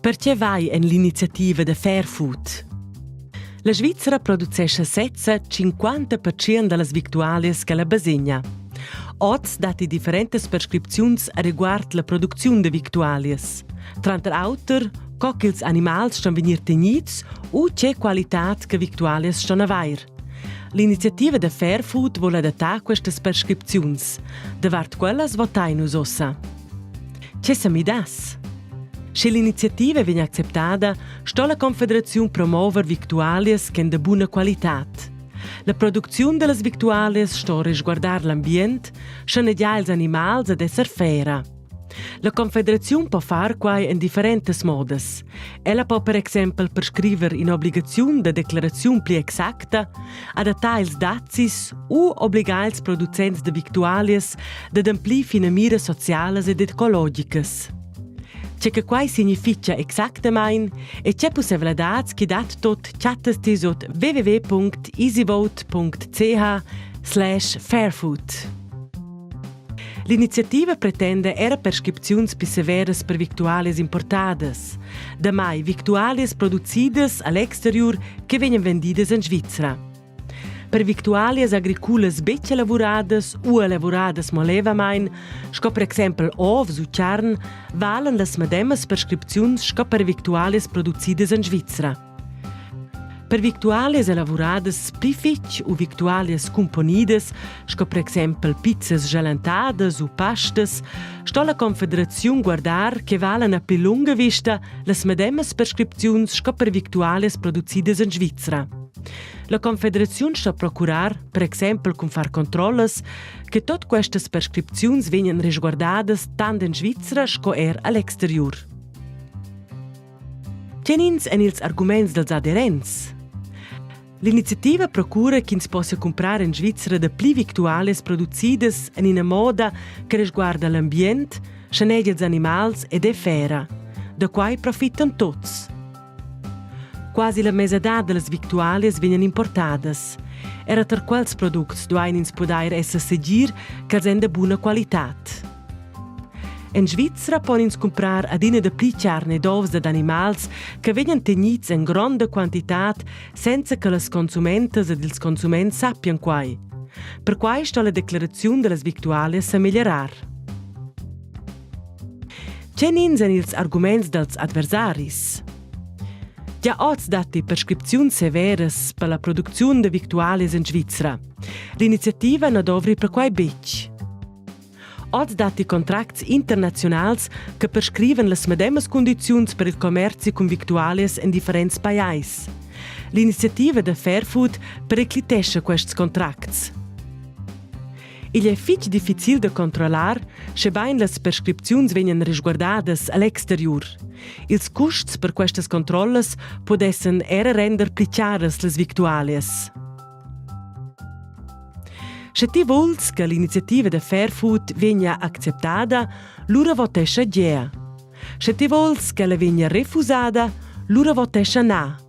Perche vai en l'iniziativa da Fair Food? La Svizra producescha sezza 50% da las victualias che la basegna. Oz datti differentas prescripziuns areguard la producziun da victualias. Tranter auter, co ch'ils animals ston vegnir tegnids u tge qualitad che victualias ston avair. L'iniziativa da Fair Food vul adattar questas prescripziuns. Davart quellas votain nus ussa. Tge sa midass? Sche l'iniziativa vegn acceptada, sto la Confederaziun promover victualias ch'èn da buna qualitad. La producziun da las victualias sto resguardar l'ambient, schanegiar ils animals ed esser faira. La Confederaziun po far quai en differentas modas. Ella po per exempel prescriver in'obligaziun da declaraziun pli exacta, adattar ils dazis u obligar ils producents da victualias d'ademplir finamiras socialas ed ecologicas. Tge che quai significha exactamain e tge pussaivladads chi dat tot chattas ti sut www.easyvote.ch slash fairfood. L'iniziativa pretenda era prescripziuns pli severas per victualias importadas, damai victualias producidas a l'exteriur che vegnan vendidas en Svizra. Per victualias agriculas betg elavuradas u elavuradas mo levamain, sco per exempel ovs u charn, valan las medemas prescripziuns sco per victualias producidas en Svizra. Per victualias elavuradas pli fitg u victualias cumponidas, sco per exempel pizzas gelentadas u pastas, sto la Confederaziun guardar che valan a pli lunga vista las medemas prescripziuns sco per victualias producidas en Svizra. La Confederaziun sto procurar, per exempel cun far controllas, che tot questas prescripziuns vegnan resguardadas tant en Svizra sco er a l'exteriur. Tgenins èn ils arguments dals aderents? L'iniziativa procura ch'ins possia cumprar en Svizra dapli victualias producidas en ina moda che resguarda l'ambient, schanegia ils animals ed è faira. Da quai profitan tuts. Quasi la mesadad da las victualias vegnan importadas. Era tar quels products duain ins pudair esser segir ch'els èn da buna qualitad. En Svizra pon ins cumprar adina dapli charn ed ovs dad animals che vegnan tegnids en gronda quantitad senza che las consumentas ed ils consuments sappian quai. Perquai sto la decleraziun da las victualias sa meglierar. Tgenins èn ils arguments dals adversaris? Gia oz datti prescripziuns severas per la producziun da victualias en Svizra. L'iniziativa na dovri perquai betg. Oz datti contracts internaziunals che prescrivan las medemas cundiziuns per il commerzi cun victualias en differents pajais. L'iniziativa da Fairfood periclitescha quests contracts. Igl è fitg difficil da controllar, schebain las prescripziuns vegnan resguardadas a l'exteriur. Ils custs per questas controllas pudessan era render pli charas las victualias. Sche ti vuls che l'iniziativa da Fairfood vegnia acceptada, lura votescha gea. Sche ti vuls ch'ella vegnia refusada, lura votescha na.